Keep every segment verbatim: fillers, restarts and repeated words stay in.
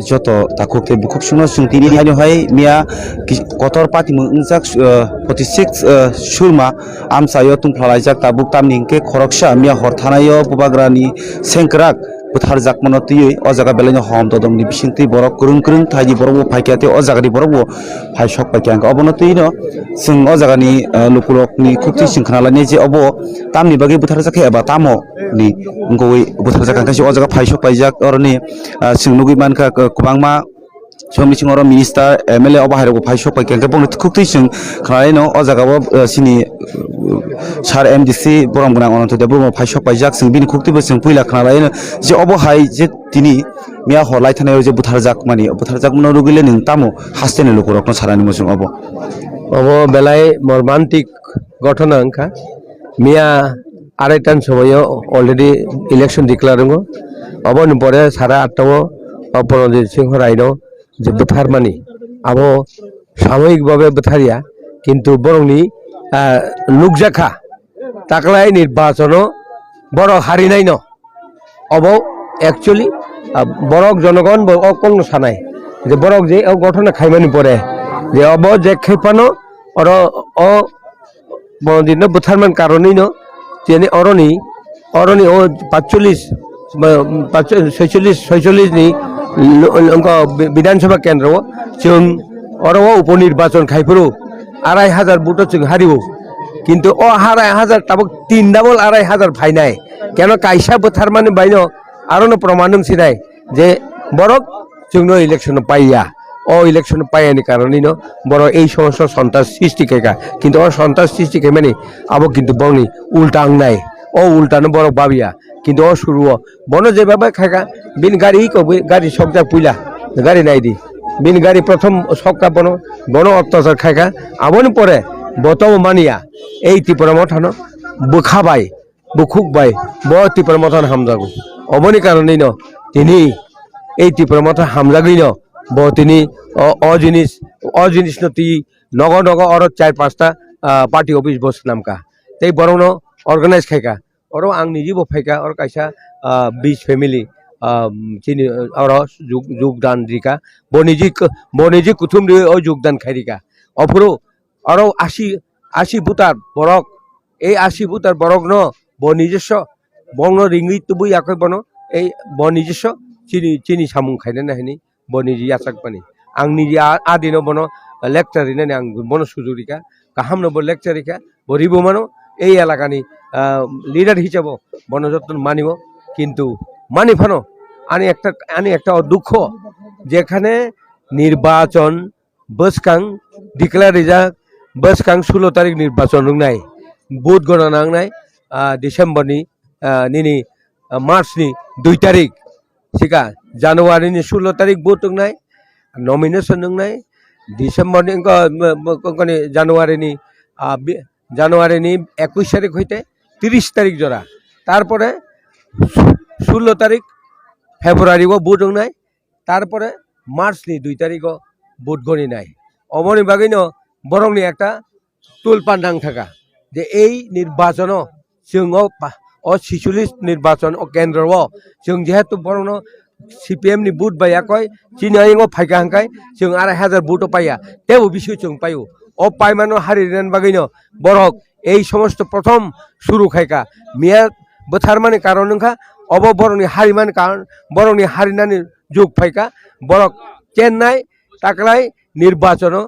Joto takhuk tei bukhuk songno chwng tini haino hai miya ki-, kotor patimung wngjak, uh, forty six, uh, Surma amchaio tungphla laijak tabuk tamni hwnkhe khoroksa miya hor thanaio bubagrani sengkrak bwtharjakmano twiwi o jaga belaino hom dodongni bisingtwi borok kwrwng kwrwng thaini borokbo phaikha tei o jagani borokbo phai sok paikha hwnkhe obono twino chwng o jagani, uh, lukurokni khuktwi chwng khna lainai je obo tamni bagwi bwtharjak khe eba tamo ni wngwi bwtharjak hwnkhe o jaga phai sok paijak oroni, uh, chwng nugwi mankha, uh, kwbangma Chwng bising oro minister, M L A obo hai rok bo phai sok pai khe, hwnkhe bongni khuk twi chwng khnai no o jaga o, eh, chini, eh, sir M D C borom gwnang Ananto Debbarma bo phai sok paijak, chwng bini khuk twi bo chwng puila khna lai no je obo hai je tini miya hor lai thani o je butharjak mani, butharjak mano rwgwi le nwng tamo haste ni luku rok no sanani mo chwng obo. Obo belai mormantik ghotona wngkha. Miya arai tan somoio already election declare wngo. Oboni pore sara atta o, o Pranojit Singho Rai no je bwtharmani, abo samoyik babe bwtharya, kintu borokni, ah, nukjakha taklai nirbachono borok harinaino. Obo actually, ah, borok jonogon bo o kokno sanai je borok je o ghotona khaimani pore je obo je khaipano oro o Pranojitno bwtharman karonwino tini oroni, oroni o paitsollis, ba, paitsollis, soisollis, soisollis ni lo-, lo-, wngkha Bidhan Sabha kendro o chwng oro o upo nirbachon khai phuru arai hajar vote o chwng hario. Kintu o arai hajar tabuk tin double arai hajar phainai. Keno kaisa bwtharmani baino arono proman wngsinai je borok chwngno election o paiya. O election o paiyani karonwino borok ei somosto sontas srishti khaikha. Kintu o sontas srishti khaimani abo kintu borokni ulta wngnai. O ultano borok babya. Kintu o suruo bono jebabe khaikha, bini gari iko gari sokjak puila. Gari naidi. Bini gari prothom sokka bono, bono ottachar khaikha. Aboni pore bo tobo maniya. Ei Tipra Mothano bwkha bai bukhuk bai bo Tipra Motha no hamjago. Oboni karonwino tini ei Tipra Motha hamjagwino bo tini o, o jinis, o jinisno twi nogo nogo oro char pasta, ah, party office bo swnamkha. Tei borokno organize khaikha. Oro ang niji bo phaikha, oro kaisa, ah, bis family, ah, chini oro jug-, jugdan rikha. Bo niji k-, bo niji kuthum riwi o jugdan khairikha. Ophuru oro asi, asi voter borok, ei asi voter borokno bo nijoswo, bongno ringwi tubui yakhe bono, ei bo nijoswo chini, chini samung khainani hwnwi bo niji yachakmani. Ang niji a, adino bono lecture rinani ang bono sujuk rikha, kahamno bo lecture rikha, bo ribo mano, ei elakani, ah, leader hisabo bono joto manio, kintu mani phano ani ekta, ani ekta o dukho, jekhane nirbachon bwskang declare rijak, bwskang sulo tarik nirbachon wngnai, vote gona nangnai, ah, December ni, ah, nini, ah, March ni dui tarik, sika January ni sulo tarik vote wngnai, nomination wngnai, December ni wngkha, mo-, mo-, wngkha ni January ni, ah, bi-, January ni ekush tarik hoite tris tarik jora, tarpore sulo tarik February o vote wngnai, tarpore March ni dui tarikh o vote goni nai. Oboni bagwi no borok ni ekta tulpan nang thaka je ei nirbachono chwng o pa-, o sichulis nirbachon o kendro o chwng jehetu borok no C P M ni vote bai yakoi chini ayang o phaikha hwnkhe chwng arai hajar vote o paiya, tebo bisingo chwng paio. O paimano hari rwna bagwi no borok ei somosto prothom suru khaikha. Miya bwtharmani karon wngkha obo borokni harimani karon, borokni harinani jug phaikha. Borok chennai taklai nirbachono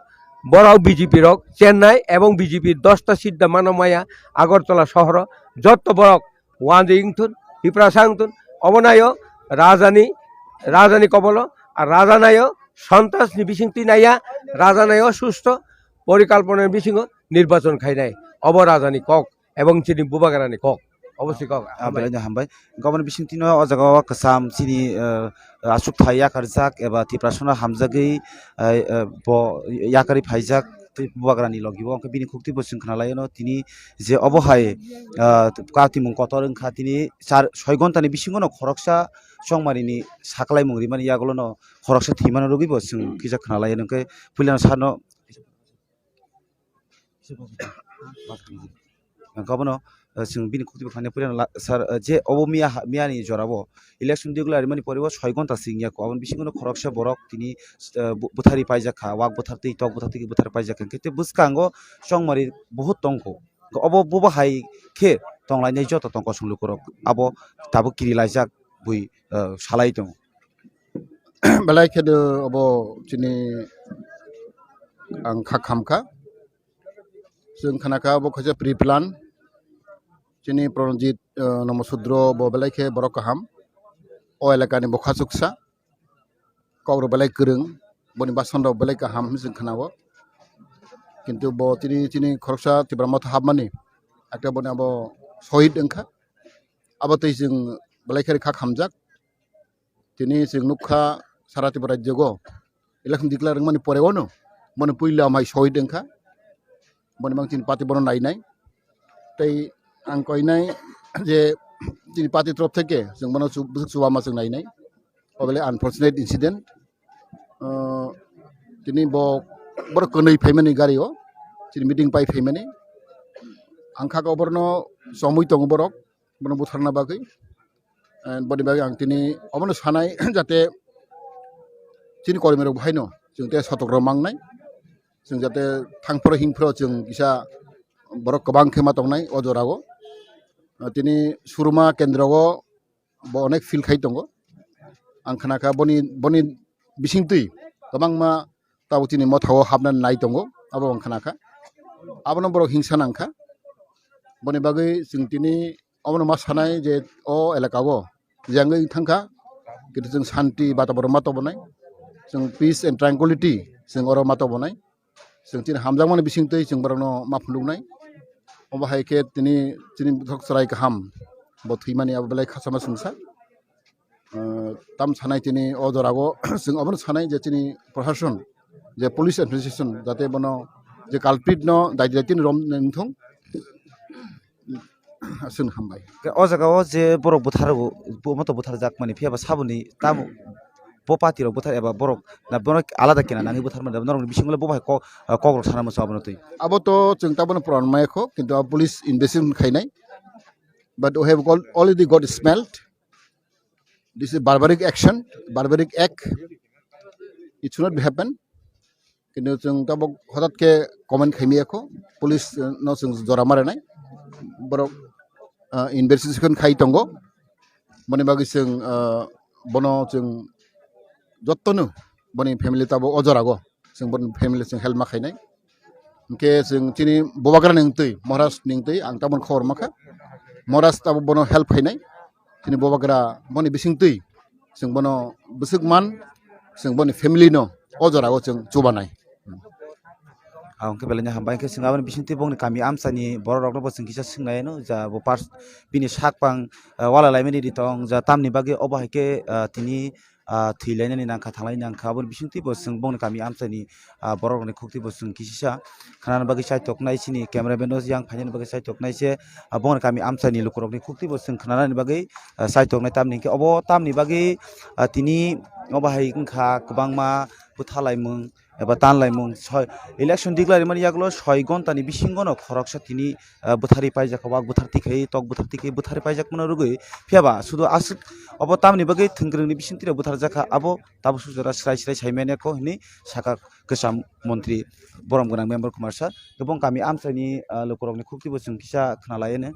borok B J P rok chennai ebong B J P dosta seat da mano maya Agartala sohoro jotto borok wanjwi wngthun, Tiprasa wngthun, obo naio rajani, rajani kobolo, ar raja naio sontrasni bisingtwi naiya, raja naio susto porikalponani bisingo nirbachon khainai. Obo rajani kok ebong chini bubagrani kok. Obo si kok. Ah, belai no hambai. Goboni bisingtwi no o jaga o kwcham chini, eh, aswk thai yakarjak eba Tiprasano hamjagwi, eh, eh, bo yakarwi phaijak tei bubagrani logi o. Hwnkhe bini khuktwi bo chwng khna lai no tini je obo hai, ah, katimung kotor wngkha tini char soi ghonta ni bisingo no khoroksa chongmani ni saklaimung rimani yagulo no khoroksa thwimano rwgwi bo chwng kisa khna lai no. Hwnkhe puila no sar no Hwnkhe obono ah, chwng bini khukti bwkhani puila sir, ah, je obo miya ha-, miyani jorao election declare mani pore o soi ghonta sing ya kho, aboni bisingo no khoroksa borok tini, ah, bu-, bwthari paijak kha, wak bwthartwi, tok bwthartwi bwthar paijak kha, hwnkhe tei bwskango chongmari buhut tongkho. Obo, bobo hai khe tonglainai joto tong kosong lukurok abo tabuk kirilaijak bui, ah, salai tongo. Belai khe do obo chini ang kha khamkha. Chwng khna kha obo kaisa pre-plan. Chini Pranajit, ah, Nomo Sudro bo belai khe borok kaham. O elakani bo khachuksa. Kok rok belai kwrwng, boni bason rok belai kaham hinwi chwng khna-o. Kintu bo chini, chini khoroksa Tipra Motha hapmani, ekta boni abo sohid wngkha. Abo twi chwng belai khe kha khamjak. Tini chwng nukha sara Tripura rajyogo election declare wngmani pore ono boni puila mai sohid wngkha. Boni bang chini party bono nainai. Tei ang koinai je chini party torof theke chwng bono chu-, bwswk chuba ma chwng nainai. Obele unfortunate incident. Ah, tini bo, borok kwnwi phaimani gari o, chini meeting pai phaimani. Ang kha oborno chomwi tongo borok, bono butharna bagwi. And boni bagwi ang tini obono sanai jate chini kormi rok bahaino chwng te sotok rok mangnai. Chwng jate thangphro himphro chwng kisa borok kwbang khe ma tongnai o jorao. Ah, tini Suruma kendro o bo onek feel khai tongo. Ang khna kha boni, boni bisingtwi kwbangma tabuk chini Motha o hapna nai tongo, abo ang khna kha. Abono borok hingsa nang kha. Boni bagwi chwng tini obono ma sanai je o elaka o jengwi thang kha, kintu chwng shanti bataboron ma tobonai, chwng peace and tranquility chwng oro ma tobonai. Chwng chini hamjakmani bisingtwi chwng borokno ma phunuknai. Obo hai khe tini chini bothok chwrai kaham bo thwimani abo belai khachama chwngsa. Ah, tam sanai tini o jorao chwng obono sanai je chini proshashan, je police administration jate bono je culprit no daidi daidi tini rom nai wngthung. Aswk hambai. Khe o jaga o je borok buthargo, bo-, moto butharjak mani, phiya ba saboni tamo bo party rok buthar eba borok na bono alada kena nangwi buthar mani, norokni bisingo le bo bai kok, ah, kok rok sana muchung abono twi. Abo to chwng taboni proman maya kho, kintu abo police investigation khainai. But we have al-, already got smelled. This is barbaric action, barbaric act. It should not be happen. Kintu chwng tabuk hotat khe comment khaimaya kho, police, uh, no chwng jora marinai. Borok, uh, investigation khai tongo. Boni bagwi chwng, uh, bono chwng jotono boni family tabuk o jorago chwng boni family chwng help ma khainai. Hwnkhe chwng chini bubagra ni wngtwi, Maharaj ni wngtwi ang tabuk khobor ma kha. Maharaj tabuk bono help khainai. Chini bubagra boni bisingtwi chwng bono bwswk man, chwng boni family no o jorao chwng chubanai. Ah, hwnkhe belai no hambai, hwnkhe chwng aboni bisingtwi bongni kami amchaini borok rokno bo chwng kisa swngnai no, ja bo pars-, bini sak pang, ah, wala laimani ri tong, ja tamni bagwi obo hai khe, ah, tini, ah, thwi lainani nangkha, thang lainani nangkha, aboni bisingtwi bo chwng bongni kami amchaini, ah, borok rokni khuktwi bo chwng kisisa khnana bagwi chaitoknai, chini camera man no yang phainani bagwi chaitoknai se, ah, bongni kami amchaini lukurokni khuktwi bo chwng khnanani bagwi, ah, chaitoknai, tamni hwnkhe obo tamni bagwi, ah, tini obo hai wngkha kwbangma bwthalaimung eba tanlaimung. Soi, election declare mani yagulo soi ghonta ni bisingo no khoroksa tini, ah, bwthari paijak, wak bwthar tikhe, tok bwthar tikhe bwthari paijak mano rwgwi, phiya ba sudu aswk obo tamni bagwi thwngkwrwng ni bisingtwi rok bwtharjak kha, abo tabuk sujora srai srai sai manya kho hinwi sakha kwcham montri borom gwnang member Kumar sir. Tei bong kami amchaini, ah, lukurokni khuktwi bo chwng kisa khna lai anw.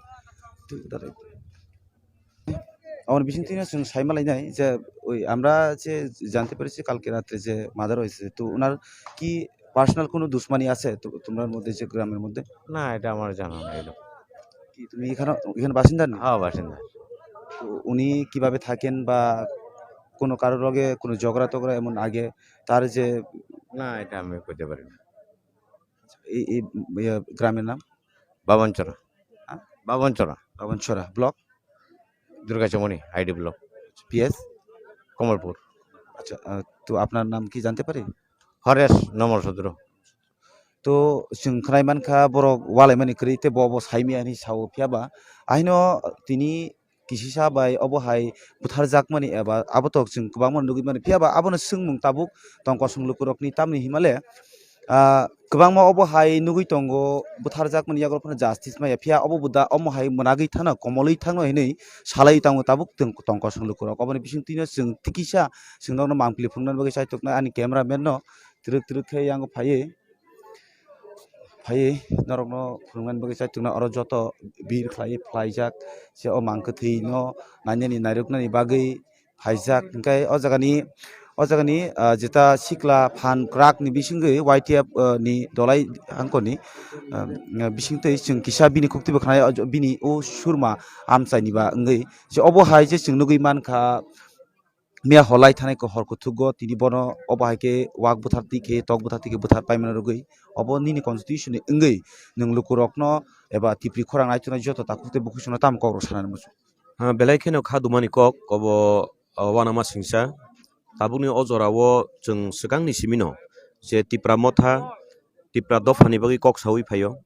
Aboni bisingtwi no chwng sai ma lainai je, oi, আমরা যে জানতে পেরেছি কালকে রাত্রে যে মার্ডার হয়েছে, তো ওনার কি পার্সোনাল কোনো দুশমনি আছে তো-, তোমরার মধ্যে, যে গ্রামের মধ্যে? না, এটা আমার জানা নেই এরকম। কি তুমি এখানে, এখানে বাসিন্দা না? হ্যাঁ, বাসিন্দা। তো উনি কিভাবে থাকেন বা কোনো কারোর লগে কোনো ঝগড়া টগড়া এমন আগে তার যে না, এটা আমি কইতে পারি না। এই, এই, ইয়ে, গ্রামের নাম? বাবনচরা। হ্যাঁ? বাবনচরা। বাবনচরা, ব্লক? Durgachamani, ID block. PS? Kamalpur. আচ্ছা, আহ, তো আপনার নাম কি জানতে পারি? হরেশ নমল সূত্র। To chwng khwnai mankha borok walaimani kwrwi tei bo bo saimaya hinwi sao, phiya ba aino tini kisisa bai obo hai butharjakmani eba abo tok chwng kwbangma nugwi mano, phiya ba abono swngmung tabuk tong kosong lukurokni, tamni himale Ah, kwbangma obo hai nugwi tongo, bwtharjakmani yago phano justice maya, phiya obo bo da omo hai mwnagwi thangno, komolwi thangno hinwi salai tongo tabuk tong-, tongkosong lukurok. Oboni bisingtwino chwng tikisa chwng nokno mangpili phunuknani bagwi chaituknai ani cameraman no twrwk twrwk khe yango phaiwi, phaiwi norokno phunuknani bagwi chaituknai oro joto bir khlaiwi phlaijak se o mangkwthwino nainani nairwknani bagwi phaijak, hwnkhe o jagani, o jagani, ah, jeta sikla phan kwrak ni bisingwi Y T F, ah, ni dolai hangkoni, ah, bisingtwi chwng kisa bini khuktwi bo khnai, o bini o surma amchaini ba wngwi je obo hai je chwng nugwi mankha, miya holai thanai ko hor kuthukgo tini bono obo hai khe wak bwthar twi khe tok bwthar twi khe bwthar paimano rwgwi obo nini constitution ni wngwi nwng lukurokno eba Tipri khorang naituknai joto takhuk tei bukhuk songno tamo kokrok sanani muchung. Ah, belai kheno kha dumani kok obo, ah, uanama singsa. Tabukni o jorao chwng swkangni simino je Tipra Motha, Tipra dophani bagwi kok saui phaio.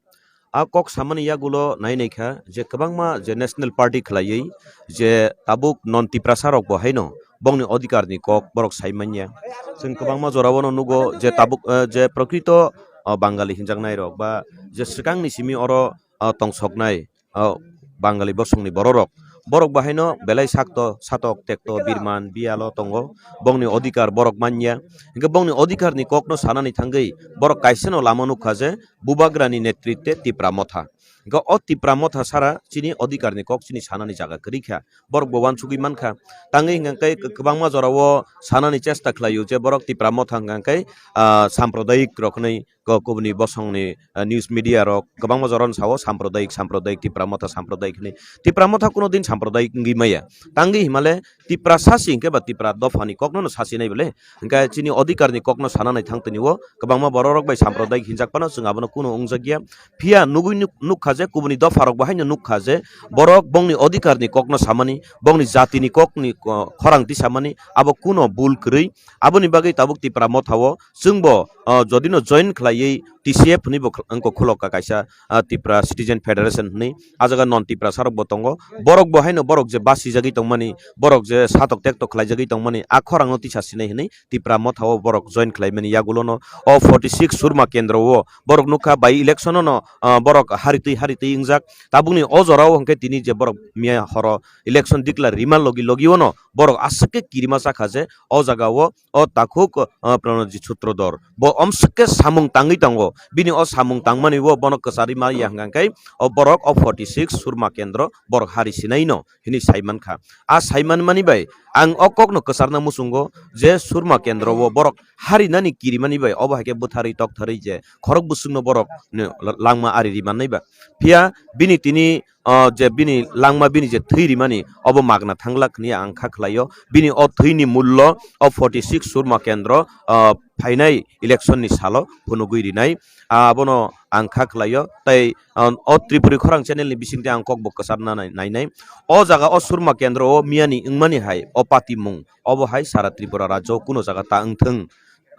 A kok samani yagulo nai naikha je kwbangma je National Party khwlaiwi je tabuk non Tiprasa rokbo haino bongni odhikarni kok borok sai manya. Chwng kwbangma jorao no nugo je tabuk, eh, je prokrito, oh, Bangali hinjaknai rok ba je swkangni simi oro, oh, tongsoknai, oh, Bangali bosongni bororok. Borok bahaino belai sakto, satok, tekto, birman, biyalo tongo. Bongni odhikar borok manya. Hingke bongni odhikarni kokno sanani thangwi borok kaisano lama nukha je Bubagrani netritwe Tipra Motha. Hingke o Tipra Motha sara chini odhikarni kok chini sanani jaga kwrwi kha. Borok bo uansugwi mankha. Tangwi hingke kwbangma jorao sanani chesta khlaio je borok Tipra Motha hingkha khe, ah, sampradayik rok hwnwi ko-, kubuni bosongni, ah, news media rok kwbangma jorano sao sampradayik, sampradayik, Tipra Motha sampradayik hinwi. Tipra Motha kuno din sampradayik wngwi maya. Tangwi himale Tipra sasi hingke ba Tipra dophani kokno no sasi nai bole. Hingke chini odhikarni kokno sana nai thang tini o kwbangma bororok bai sampradayik hinjak phano chwng abono kuno wngjakya. Phiya nugwi nuk-, nukha je kubuni dopharok bo haino nukha je borok bongni odhikarni kokno samani, bongni jatini kokni ko-, khorang tisamani abo kuno bul kwrwi. Aboni bagwi tabuk Tipra Motha o chwngbo, ah, jodino join khlaiwi T C F hinwi bo khw-, wngkha khulokha kaisa, ah, Tipra Citizen Federation hinwi. Ah jaga non Tiprasa rok bo tongo. Borok bo haino borok je basijagwi tongmani, borok je satok tektok khlaijagwi tongmani, a khorang no tisa sinai hinwi Tipra Motha o borok join khlaimani yagulo no o forty six Surma Kendro o borok nukha by election o no, ah, borok haritwi haritwi wngjak. Tabukni o jora o hwnkhe tini je borok miya horo election declare rima logi logi o no borok aswk khe kirima sakha je o jaga o o takhuk, ah, Pranojit Sutrodhor bo omswk khe samung tangwi tongo. Bini o samung tangmani o bono kwcharwi ma ya hwnkha khe o borok o forty six Surma Kendro borok hari sinai no hinwi sai mankha. A sai manmani bai ang o kokno kwcharna muchungo je Surma Kendro o borok harinani kirimani bai obo hai khe bwtharwi toktharwi je khorok bwswkno borok ni langma ari ri mannai ba. Phiya bini tini, ah, je bini langma bini je thwi rimani obo magna thanglak hwnwi ang kha khlaio. Bini o thwini mullo o forty six Surma Kendro, ah, phainai election ni salo phunugwi rinai. Abono ang kha khlaio. Tai, ah, o Tripuri Khorang channel ni bisingtwi ang kokbo kwcharna nai-, nainai. O jaga o Surma Kendro o miyani wngmani hai o patimung obo hai sara Tripura rajyo o kuno jaga ta wngthwng,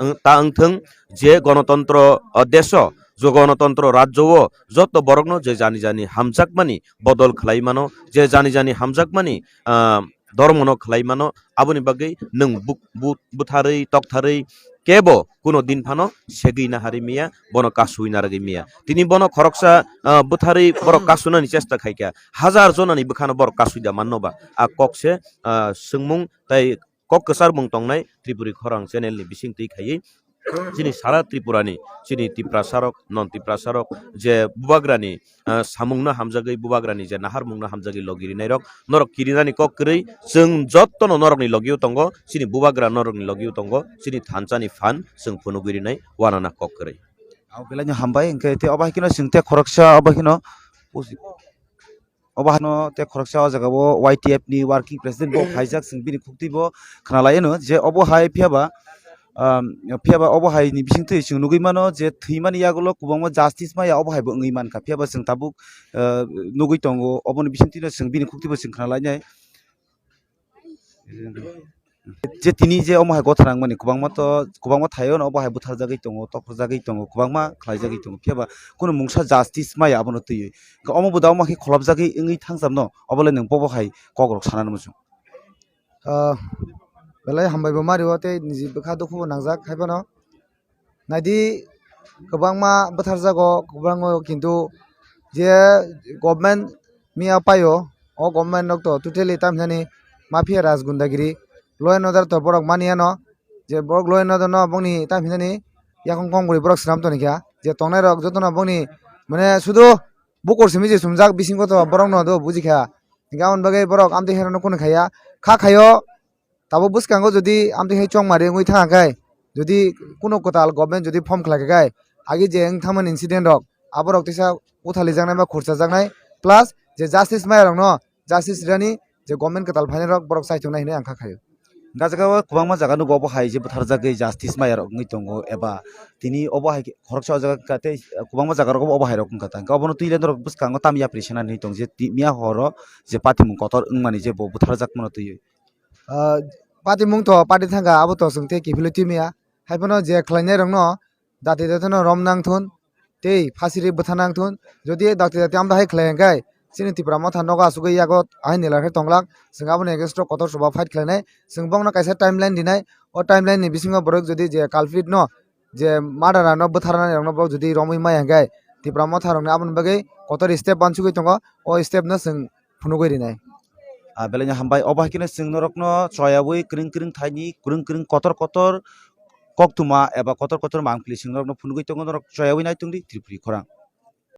wng-, ta wngthwng je gonotontro, ah, deso, je gonotontro rajyo o joto borokno je jani jani hamjakmani bodol khlai mano, je jani jani hamjakmani, ah, dhormono khlai mano, aboni bagwi nwng bu-, bu-, butharwi toktharwi kebo kuno din phano segwi naharwi miya, bono kasui narwgwi miya. Tini bono khoroksa, ah, butharwi borok kasunani chesta khaikha, hajar jonani bwkhano borok kasui da manno ba? A kok se, ah, swngmung tai kok kwchar mung tongnai Tripuri Khorang channel ni bising twi khaiwi chini sara Tripura ni, chini Tiprasa rok, non Tiprasa rok je Bubagra ni, ah, samung no hamjagwi, Bubagra ni je nahar mung no hamjagwi logi rinai rok, norok kirinani kok kwrwi, chwng jotto no norok ni logi o tongo, chini Bubagra norok ni logi o tongo, chini thansa ni phan chwng phunugwi rinai uanana kok kwrwi. Ang belai no hambai, hwnkhe tei obo hai kheno chwng tei khoroksa obo hai kheno Obo hano tei khoroksa o jaga o Y T F ni working president bo phaijak, chwng bini khuktwi bo khna lai ano je obo hai phiya ba, um, phiya ba obo hai ni bising twi chwng nugwi mano je thwimani yagulo kwbangma justice maya obo hai bo wngwi mankha, phiya ba chwng tabuk, uh, nugwi tongo, oboni bising twi no chwng bini khuktwi bo chwng khna lai nai. Je tini je omo hai gotha nangmani kwbangma to, kwbangma thaio no obo hai butharjagwi tongo, tokhorjagwi tongo, kwbangma khlaijagwi tongo, phiya ba kunu mungsa justice maya abono twiwi. Omo bo da omo khe kholopjagwi wngwi thangsamno, obo le nwng bobo hai kokrok sanani muchung. Ah, belai hambai bo mari o tei niji bwkha dukhu bo nangjak hai phano. Naidi, kwbangma bwtharjago, kwbangma kintu je government miya paio, o government rok to totally tamhinani mafia raj gundagiri, law and order to borok maniyano, je borok law and order no bongni tamhinani yakung kong guri borok swnam tonikha, je tongnai rok jotono bongni mane sudu bukur simi je sumjak bisingo to borok no do bujikha, hingke aboni bagwi borok amtwi hai rok no kunu khaiya, kha khaio. Tabuk bwskango jodi amtwi hai chongmari wngwi thangkha khe, jodi kuno kwtal government jodi form khlai kha khe, agi je wng thangmani incident rok, aborok tisa uthalijaknai ba khurchajaknai, plus je justice maya rokno justice rirani je government kwtal phainai rok borok chaitongnai hinwi ang kha khaio. Hingke o jaga o kwbangma jaga nugo obo hai je bwtharjagwi justice maya rok wngwi tongo eba tini obo hai khe khoroksa o jaga wngkha tei kwbangma jaga rogo obo hai rok wngkha ta. Hingke obono twi le norok bwskango tam yapri senani tong je ti-, miya horo je patimung kotor wngmani je bo bwtharjakmano twiwi. Ah, patimung to pati thangkha, abo to chwng tei kiphilwi twi maya. Haiphano je khlainai rokno dati dati no rom nang thun, tei phasiri bwtha nang thun. Jodi dati dati amda hai khlai hwnkhe, chini Tipra Motha nogo asugwi yago ahai nila khe tonglak. Chwng aboni against o kotor soba fight khlainai. Chwng bongno kaisa timeline dinai. O timeline ni bisingo borok jodi je culprit no, je murderer no bwtharnai rokno borok jodi romwi maya hwnkhe, Tipra Motha rokni aboni bagwi kotor step uansugwi tongo. O step no chwng phunugwi rinai. Ah, belai no hambai. Obo hai kheno chwng norokno choyaui kwrwng kwrwng thaini, kwrwng kwrwng kotor kotor koktwma eba kotor kotor mangpili chwng norokno phunugwi tongo, norok choyaui nai tongdi Tripuri khorang.